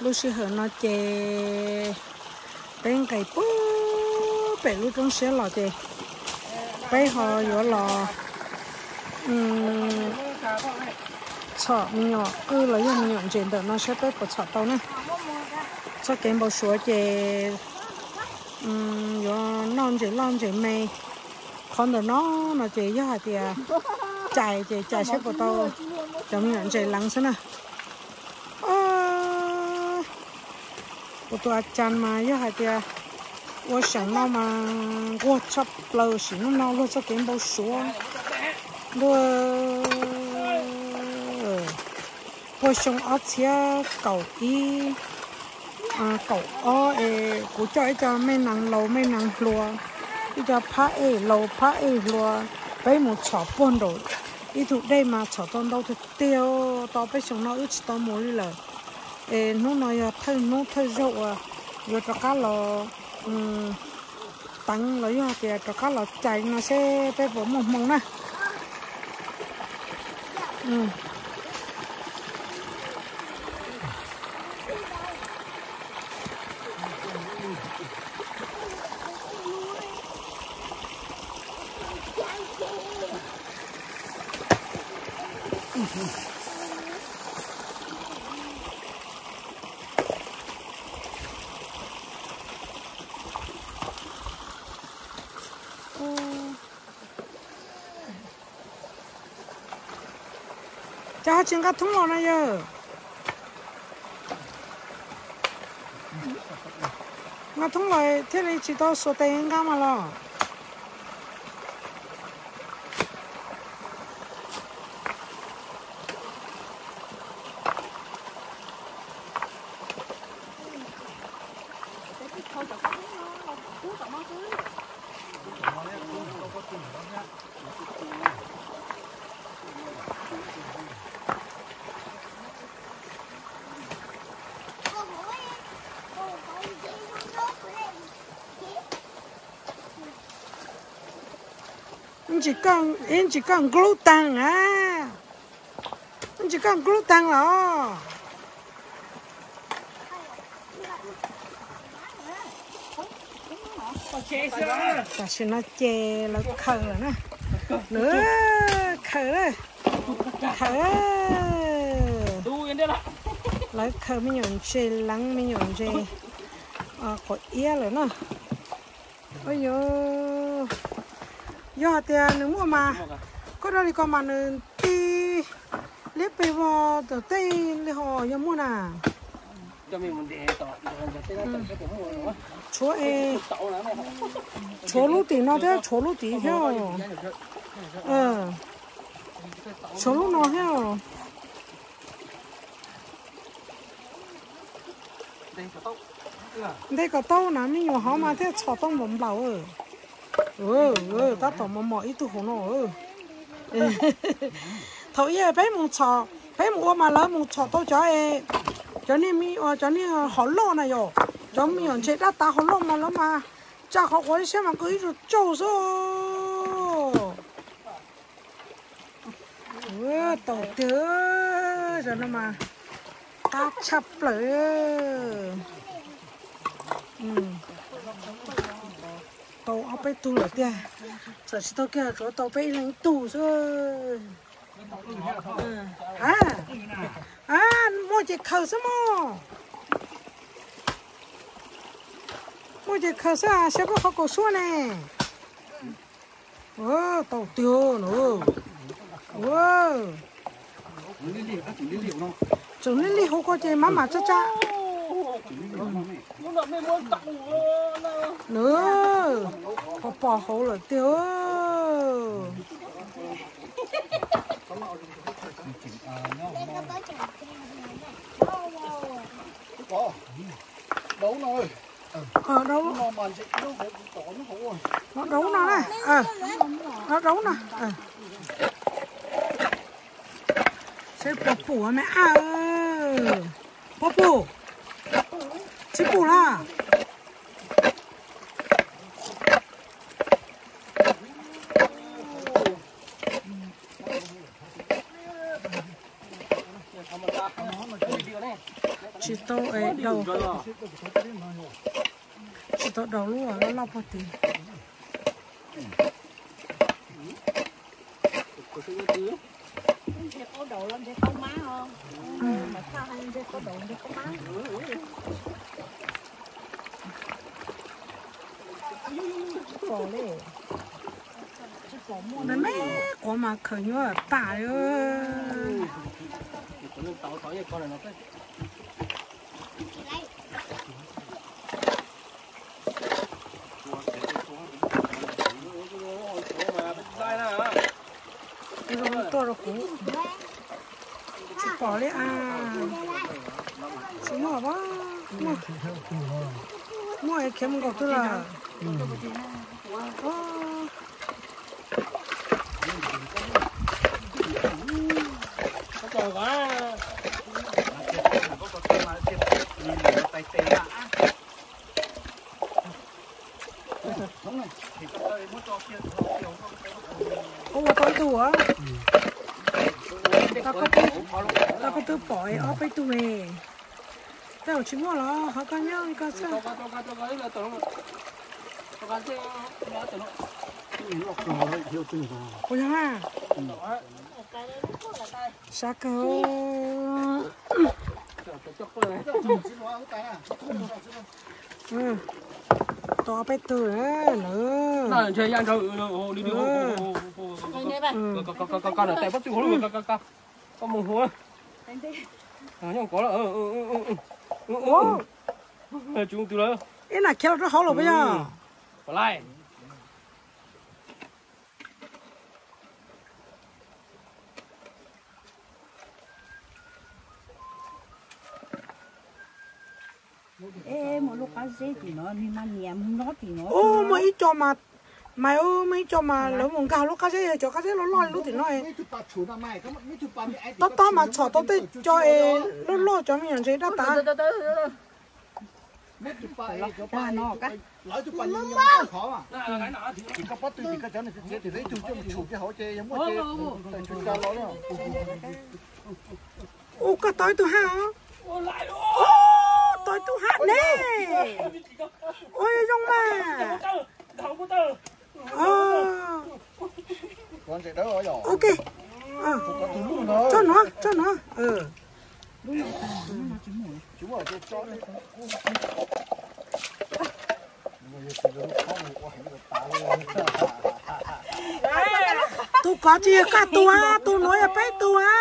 Lub sij hawm no ces peb nqes puag pem lub roob siab los ces peb ho yuav los txhom me nyuam qwj los yog me nyuam ntses ntawm no saib peb puas txhom tau na. Txoj kev npau suav ces yuav noj ntses loj ntses me. Qhov ntawm no no ces yog hais tias cais ces cais saib puas tau cov me nyuam ntses leev xwb na. Kuv tus a cas mas yog hais tias ua seem no mas nquag tshaj plaws, sim hnub no luag txoj kev npau suav. Luag puag xyoo ob txhiab kaum ib, kaum ob es kuv coj ib co me nees laus me nees hluas, ib co phab ej laus phab ej hluas, peb mus txhom puag nraum ib tug dej mas txhom tau ntau tiag tiag. Tau peb xyoo no wb tsis tau mus li lawm. Es hnub no yog thawj hnub thawj zaug uas yuav rov qab los teev los yog tias rov qab los cais no seb peb puas muaj hmoo na. Cas ho tsis nqa thoob los na yawg? Nqa thoob los thiaj li tsis tau xuas tes nqa mas los. Ib ntsis koj nklub taag a, ib ntsis koj nklub taag los. Tam sim no ces lawv khaws lawm na, lawv khaws, khaws, lawv khaws me nyuam ntses leev me nyuam ntses quav iab lawm na. Yog hais tias nws muaj mas koj daj li ko mas nws ti liab pes vog tom tej li ho yog muaj na. Tshuav, tshuav lub tim no thiab tshuav lub tim thiab, tshuav lub no thiab. Nte kom tau na, me nyuam hov mas thiaj txhom tau npaum nplaum. Tab tom mos mos ib tug hauv no. Thaum ub peb mus txhom, peb mus ua mas lawv mus txhom tau cov, cov niag me, cov niag hov loj na yom, cov me nyuam ntses dab tav hov loj mas lawv mas tsa qhov quav siab mas qw ib tsaug tsaug xwb. Tau tiag, zaum no mas qab tshaj plaws. Tau ob peb tug lawm tiag, txawm tsis tau kiag tsuav tau peb ib leeg ib tug xwb. Muaj ces khaws xwb mog, muaj ces khaws xwb, saib peb qhov kaus suab ne. Tau tiag no. Tseem lig lig hauv ko ces maj mam tsab tsab. Pos pos hauv lawm tiag. Rau no, rau no na, rau no. Seb puas pum me ab, puas pum, tsis pum na. Tsis tau daus, tsis tau daus lub loj loj pog tid. Me me quav mas khaws nyuaj tas li. Zoo tuaj rau kuv. Tsis pom li as. Tsis muaj, muaj es khiav mus nkaum twg lawm. Ua tau ib tug a. Tau koj twb pom ob peb tug ne. Tej zaum tsis muaj los ho koj nyob li koj xwb. Ua yog a. Sab kawg. Tau ob peb tug lawm. Ib nam khiav los rau hauv los puas yog? Ub, muaj ib co mas, mas ub, muaj ib co mas lawv mus nkag lub qab zeb, yog cov qab zeb loj loj lub tim no. Tob tob mas txhom tau tej co es loj loj cov me nyuam ntses daj tas. Ub, koj tau ib tug haj os. Ub, tau ib tug haj ne. Ua zoo mas. Ok. Tso no, tso no. Tus kov tsis yog koj tus a, tus nuav yog peb tus a.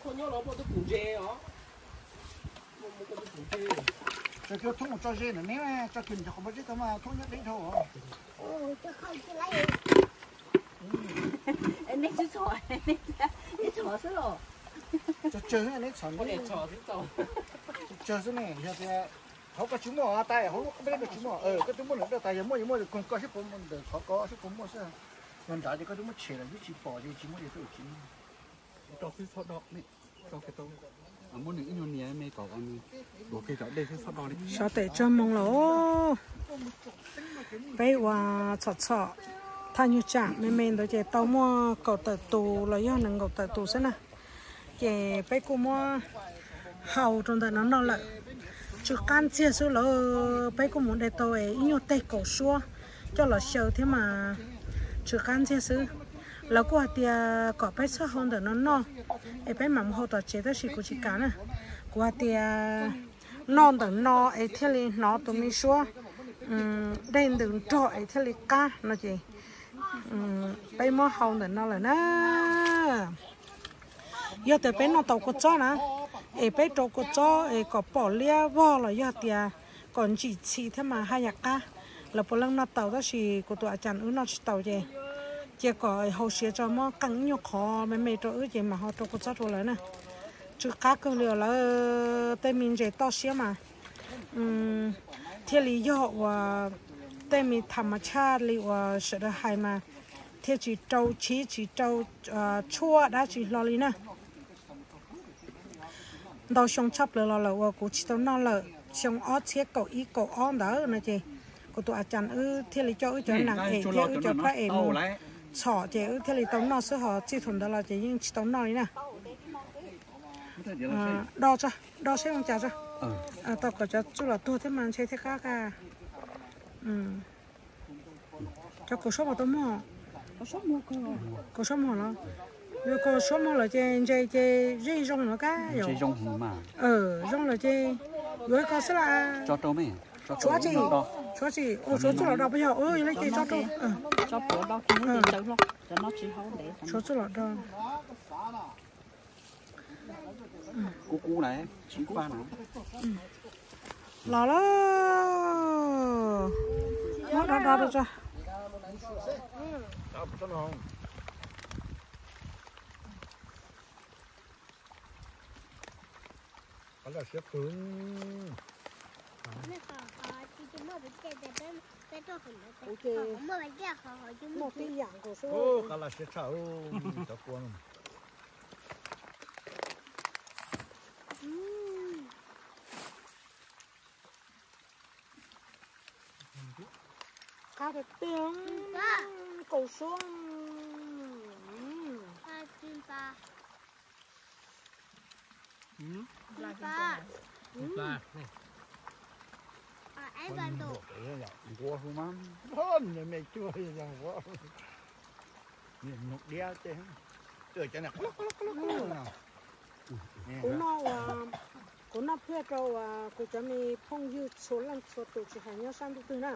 Tus nuav yog peb tus. Tso kiag thoob mus tso ze ntawm neb, tso kiag mus cov qhov pob zeb tau mas thoob nyob deb dhau. Neb tsis txhom, neb txhom xwb los. Tso tsawg neb txhom, tso tsawg xwb ne, yog tias hauv koj tsis muaj tais, hauv lub qab zeb koj tsis muaj, koj twb muab nws daj tas, yog muaj yog muaj koog koj seb puas muaj ntawm qhov ko seb puas muaj xwb. Yog nrad ces koj twb muab tshem lawm, twb tsis pom ces tsis muaj ces twb tsis muaj. Sov tes tsawg moos lawm. Peb ua txhom txhom thaj nyuag tsam me me ntawd ces tau muaj kaum tawm tus los yog nees nkaum tawm tus xwb na. Ces peb kuj muab hau rau ntawm no noj lawm. Tsw qab ntxiag xwb lawm, peb kuj mus de tau ib nyuag teg kaum suab coj los xyaw thiab mas tsw qab ntxiag xwb. Lawv kuj hais tias kom peb txhob hau ntawm no noj, es peb mam mus hau tom tsev tab sis kuv tsis kam na. Kuv hais tias noj ntawm no es thiaj li hnov tus me suab dej ntws nrog es thiaj li qab no ces peb muab hau ntawm no lawm na. Yog tias peb noj tau kua txob na, es peb rau kua txob es kom pom liab vog los yog tias kom ntsim txhi thiab mas haj yam qab. Lawv puav leej noj tau tab sis kuv tus a cas wb noj tsis tau ces cia kom hau siav tso muab qee ib nyuag qhov me me rau wb ces mam ho rau kua txob rau lawv na. Tsw qab kawg li os, lawv tej me ntses toj siab mas thiaj li yog uas tej me tham mas tshaj li uas sawv daws hais mas thiaj tsis rau tshib tsis rau tshuaj dab tsi hlo li na. Ntau xyoo tshaj plaws los lawm uas kuv tsis tau noj lawm, xyoo ob txhiab kaum ib kaum ob ntawd no ces kuv tus a cas wb thiaj li coj wb cov nam em thiab wb cov plab em mus txhom ces wb thiaj li tau noj xwb, ho txij thaum ntawd los ces yeej tsis tau noj li na. Do, do saib zoo cas tso. Tau kom cov tsuj lom tuag thiab mas ntshe thiaj qab qab. Cov kaus suab puas tau muag? Kaus suab muag los? Yog kaus suab muag lawm ces ntses ces zij zoo lawm kab yom. Zoo lawm ces yuav ib ko xwb las. Tshuav tsis, tshuav tsis, tshuav tsuj lom do puas yog? Yog li ces tso rau. Tshuav tsuj lom do. Los lawm. Muab do do rau tso. Muaj tib yam nkaus xwb. Qab laj siab tshaj cov kua no. Qab tiag tiag, kaus suab. Nquab hub mas, me cuag yog nquab. Nug diab ces, kuv noj ua, kuv noj phiaj rau uas kuv cov me phooj ywg txhua leej txhua tus tsis hais nyob sab ntuj twg na.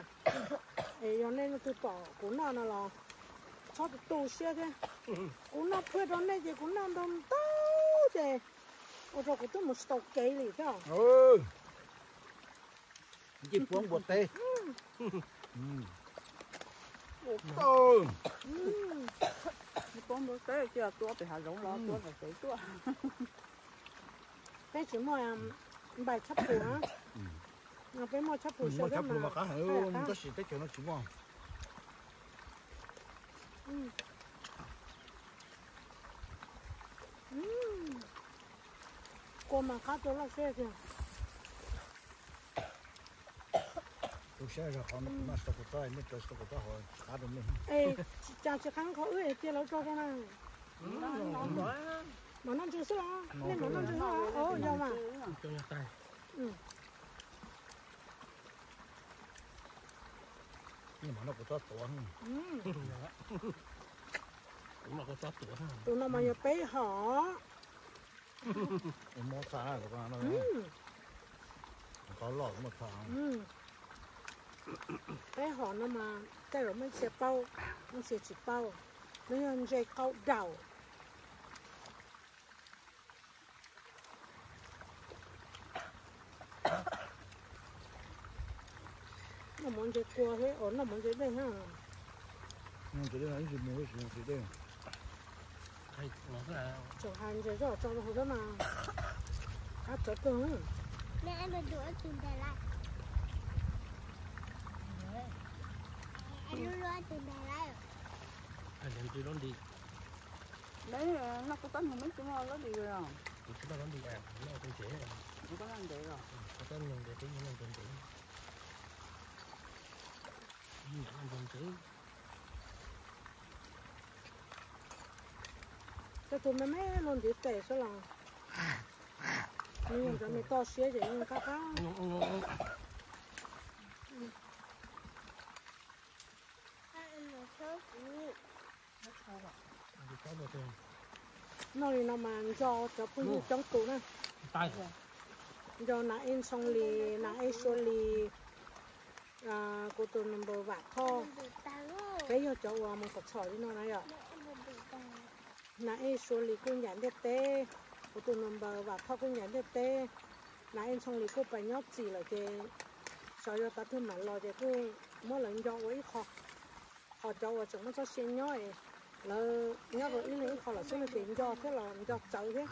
Es yog nej leej twg pom kuv noj no los txhob tu tu siab thiab. Kuv noj phiaj rau nej ces kuv noj ntau ntau ces ua rau kuv twb mus tsis tau kev li thiab. Ncej puab npua teb. Ncej puab npua teb cia tua pem hav zoov los tua pem tsev tuaj. Peb tsis muaj npais tshab pus na. Peb muaj tshab pus xyaw thiab mas qab heev, tab sis teb chaws no tsis muaj. Kua mas qab tua loj siab tiag. Tus siab zog qhov no kuv noj tsis tau kuv txob, nej tso tsis tau kuv txob hauv qab rau nej. Es tsis cas tsis qab qhov wb es cia lawv tso rau na. Mam noj ntsws xwb los? Nej mam noj ntsws xwb los? Yog mas. Kuv txob tuav. Tus no mas yog peb hom. Muab txha, qhov loj muab txha. Peb hom no mas tej zaum muaj ib txhia paub, muaj ib txhia tsis paub. Nws yog ntses qau daum. Noj mov ntses kua thiab, noj mov ntses dej na. Tseem hais ntses zoj tso rau hauv xwb mas qab txawv kawg. Noj kuv tab nug meb tsis muaj lab dis os. Kuv tsis noj lab dis, noj ntses, noj ntses os. Kuv tab nug ntes peb noj ntses ntes. Cov tus me me luag ntiv tes xwb los nws yog cov me toj siab ces yeej qab qab. Noj li no mas nco cov phooj ywg coob tus na. Nco Nas Ej Ntxhoo Lis, Nas Ej Sua Lis, kuv tus number Vam Thoj. Peb yog cov uas mus txhom txhom li no na yom. Nas Ej Sua Lis kuj ncaim ntiaj teb, kuv tus number Vam Thoj kuj ncaim ntiaj teb. Nas Ej Ntxhoo Lis kuj pais nyob txim lawm ces xyov yog tav twg mam los ces kuj muab lawv nco ua ib qho. Ho cov uas tseem muaj txoj sia nyob es lawv nyob rau ib leeg ib qho lawm xwb no ces nco thiab los nco txawv thiab.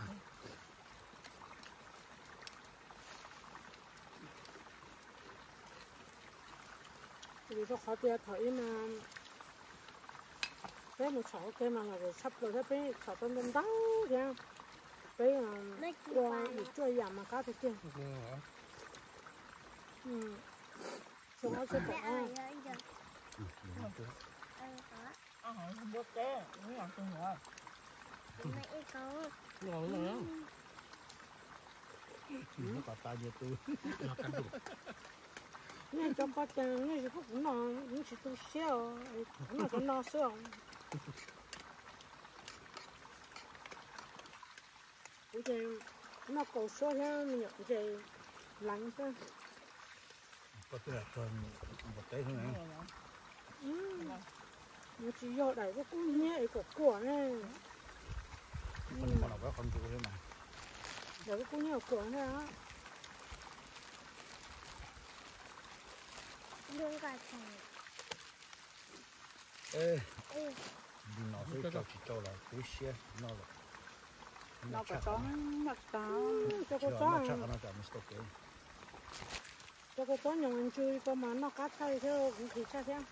Vim rau qhov tias thaum ub mas peb mus txhom ua ke mas lom zem tshaj plaws thiab, peb txhom tau ntau ntau thiab. Peb ua yim cuaj yam mas qab tiag tiag. Xyoo ob txhiab kaum ob. Nej cov koj ces nej tsis pub kuv noj, kuv tsis tu siab os, kuv noj cov no xwb os. Kuv ces noj kaus suab thiab me nyuam ntses leev xwb. Nws tsis yog daim kub kub hnyiab es kom kuam ne. Daim kub kub hnyiab kom kuam ne. Li no xwb, tso tsis tso los twb siab noj lawm. Noj kom txob, noj tsis tag. Noj tshaj qhov no tsam nws tsis tau kev. Cov kua txob nyoos ntsws ko mas noj qab tshaj thiab, kuv nqhis tshaj thiab.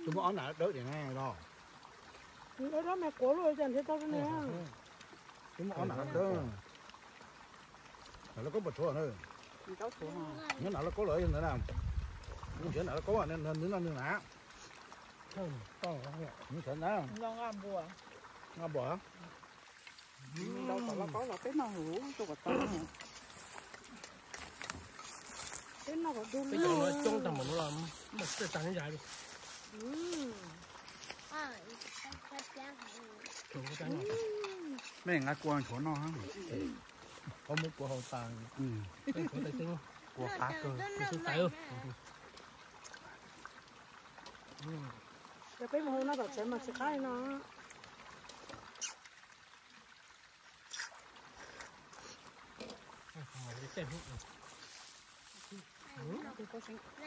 Tsis muaj ob nam dawb tiag ne los? Dawb dawb me quav luaj cas nrhiav tau ne. Tsis muaj ob nam dawb. Nam laj kaub puas tshuav na? Nyob nam laj kaub los yog ntawd na. Nrhiav nam laj kaub, nws noj nws na. Nws sawv na. Nqa npua. Peb cov no coob tag npaum no los muaj txiaj tag li yam li. Mej nqa kua tshuav noj. Qhov muab kua hau tas. Kua qab kawg. Cov peb mus hau noj tom tsev mas tsis qab li no.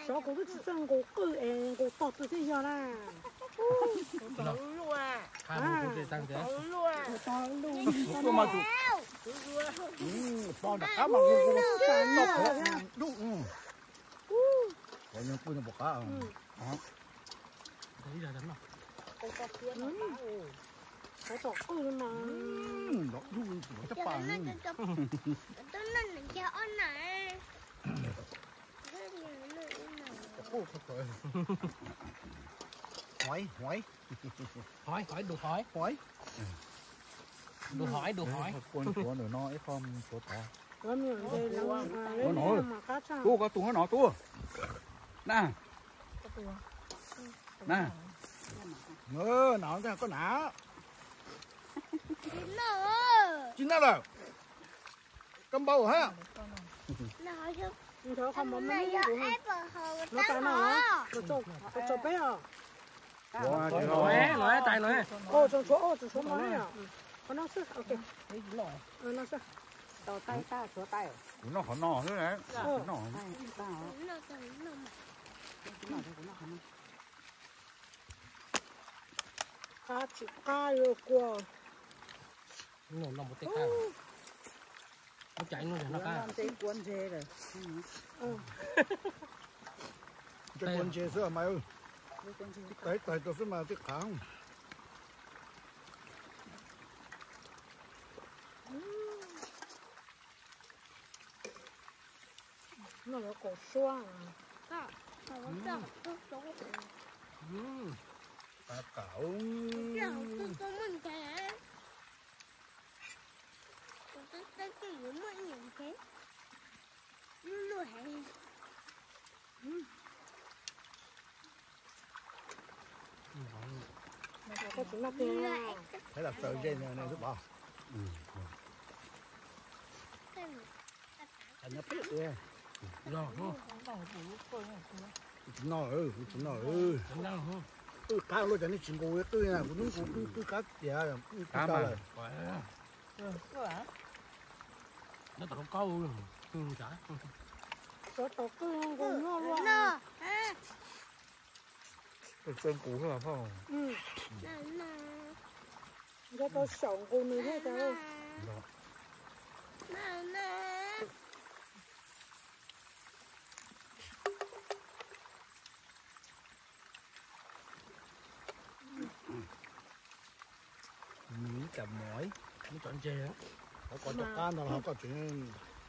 Xyov kuv twb tsis txawj nqus qwj es nqus tog twg thiaj yog na. Pog nram qab mas nqus nqus tog qhuav dub. Qhuav nyob pw no puas qab. Qhuav tom qwj mas. Nrov dub caj pas. Hov, hov, dum hov. Hov. Dum hov, dum hov. Kua tshuav ntawm no ib qho tshuav tod. Tuaj koj tus no tuaj. Na. Na. Na, koj na. Tsis noj lawm. Koj npau hab. Tso peb os. Tsoom tshuav, tsoom tshuav mov ne yom. Qhov no xwb, ok. Tau taij tag tshuav taij. Kuv noj qhov no xwb na. Qab tsis qab yuav kua. Noj noj npua teb qab. Muab cais noj noj qab. Noj ntse kua ntse lawm. Ntshe kua ntse xwb mas. Tib tais tais rau xwb mas tib qhav. Noj yuav kaus suab. Thaum los txaws ze no ne twb pom. Tsis noj, tsis noj. Qwj qab luaj cas nej tsis nqus qwj na, kuv hnub nqus qwj, qwj qab tiag, qwj tau lawm. Nyob tom rau koj, tau qwj nqus noj luaj. Tseem kuv hos. Nyob rau saum nqus nws thiab cov. Nws ib tsam mov, ib tsam ntseg, qhov ko cov qab ntawd ho koj tseem.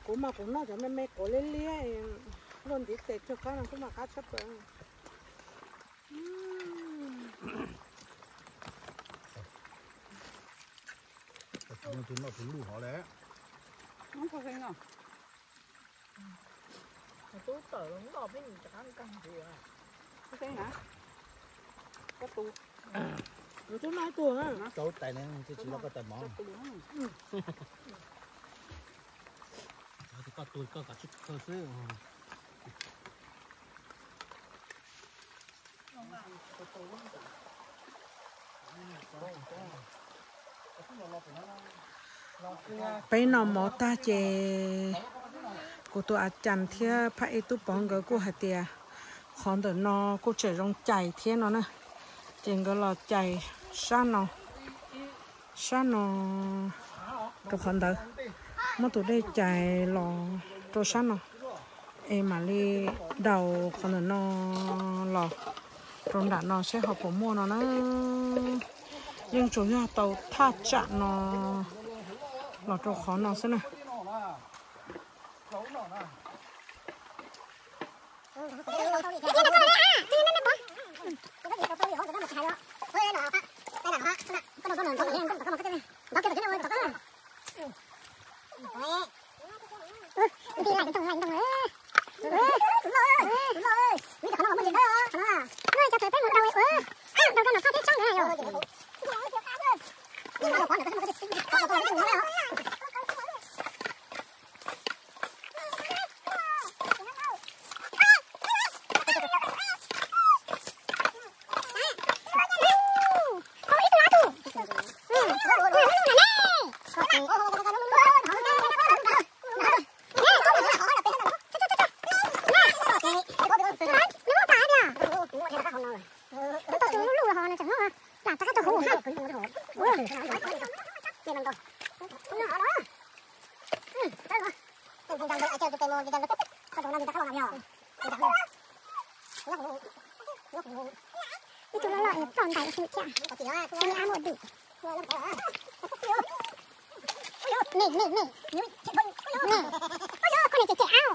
Kuv mas kuv noj cov me me quav liab liab, luaj ntiv tes cog qab no xwb mas qab tshaj plaws. Tus noj tus luj hov lawm. Tub tawm los noj peb nim rov qab nkaag ntxiv. Koj tu, koj tu na. Rau tais ne, tsis tsis los koj tais mov. Koj tu koj kav tsij khaws xwb. Peb noj mov tag ces kuv tus a cas thiab phab ej tub pov nkawd kuj hais tias qhov ntawm no kuj tseem zoo cais thiab no na. Ces nkawd los cais sab no, sab no rau qhov ntawd, muab tus dej cais los rau sab no, es mam li daus qhov ntawm no los rau nram no seb ho puas muaj no na. Yeej tsuas yog tau thaj tsam no los rau qhov no xwb na. Ib tug loj loj es ploj ntais xwb tiag, tus me ab muaj dim. Nig nig nig, koj niag cem cem ab.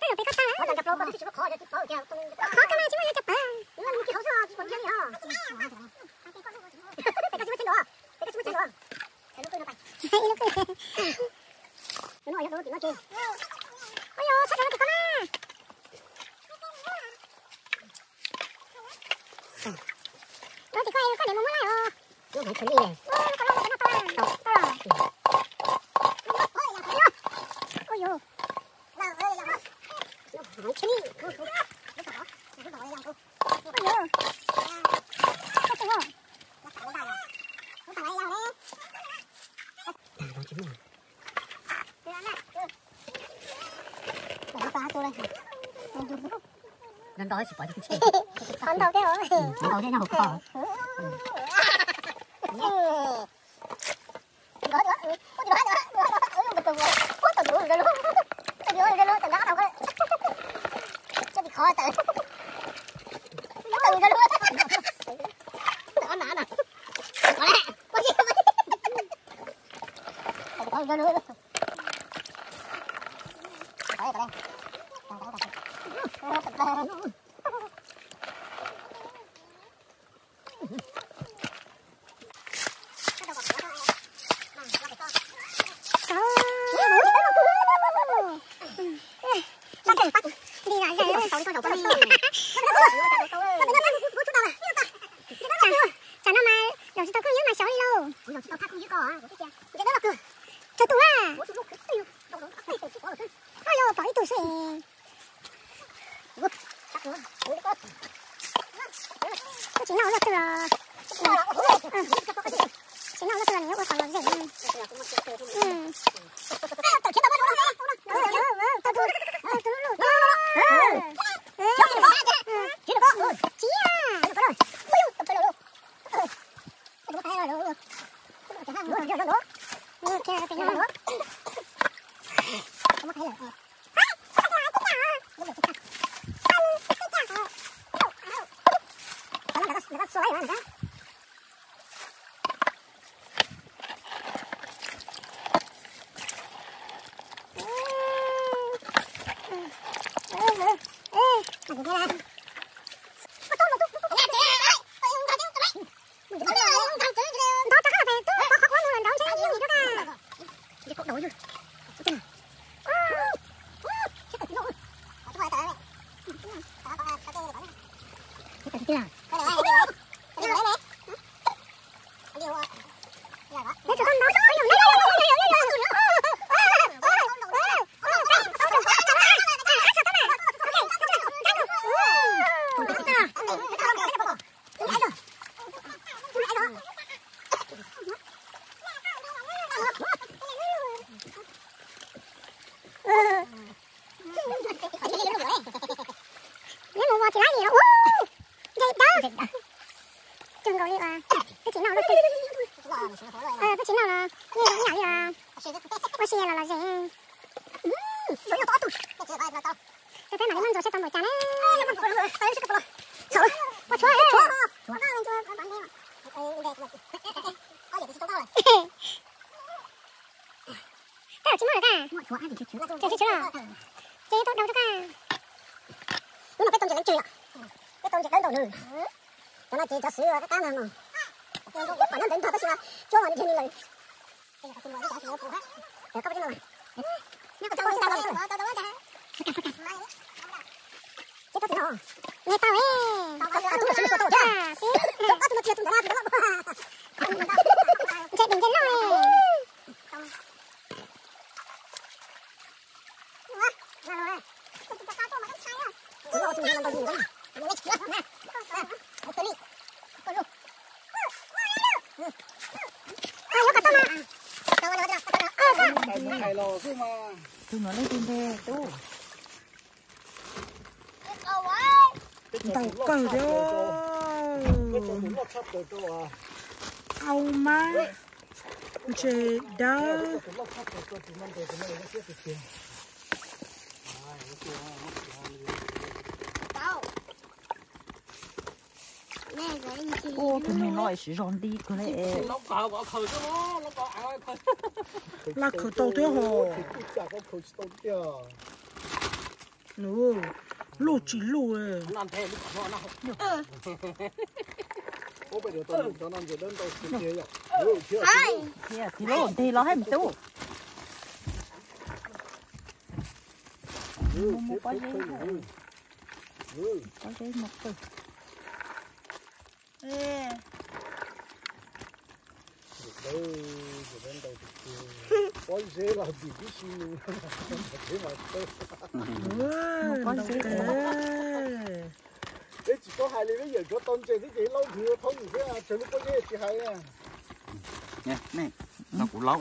Tej zaum pem koj tag lawm. Qhov koj mas tsis muaj yuav cov pawg. Ib lub kwj. Ua yog tshaj tawm no tim koj na. Ua tim koj es koj niam mus muab laij os. Ua yog. Qhov ntau thiab os. Qhov ntau thiab no hauv kho. Tsam no mas zaum tsis tau koj nyob mas xyov li lauj. Tsawg tus a? Oj yog pom ib tug xwb. Koj tsis noj luaj twg los, tsis noj luaj twg los nws yuav ua kom los zem. Tau tus lub lub. Tsis. Neb mus vos tsis laib Ua si los los ze. Tus peb mam li muab ntxuav seb tau npaum cas na. Pua tshuav. Koj tsis muab lawm koj? Tsis tshuav los? Ces tau dau rau koj. Hnub no peb tau ntses leej tswv yom. Peb tau ntses dawb ntau nws. Cov no ces cov xwb qab qab no no. Pom nyob ntawd ntog tab sis mas cuab mas nws dhia li lawm. Nyob koj peb no. Nyob koj tau tsis tau los. Ces tau tis no. Nws tau e. Tub no tsis muaj xuas tau thiab. Tub no tsis yog tus ntawd na, tus ntawd loj. Ntses dis ntses loj e. Tus no leej twg nte tub? Ntau kawg thiab. Au mas, ntses dawb. Ua tus neeg no es siv zog nti kawg li. Laj khaws tau thiab hos. Luj tsis luj. Tig los hais tub. Muaj pob zeb, pob zeb muaj qw. Pob zeb los tim tib si nws. Pob zeb. Peb tsis paub hais li, peb yawm tsuav tau ntses xwb ces laub nthwv thoob nws thiab tsawg lub pob zeb tsis hais. No kuv laub.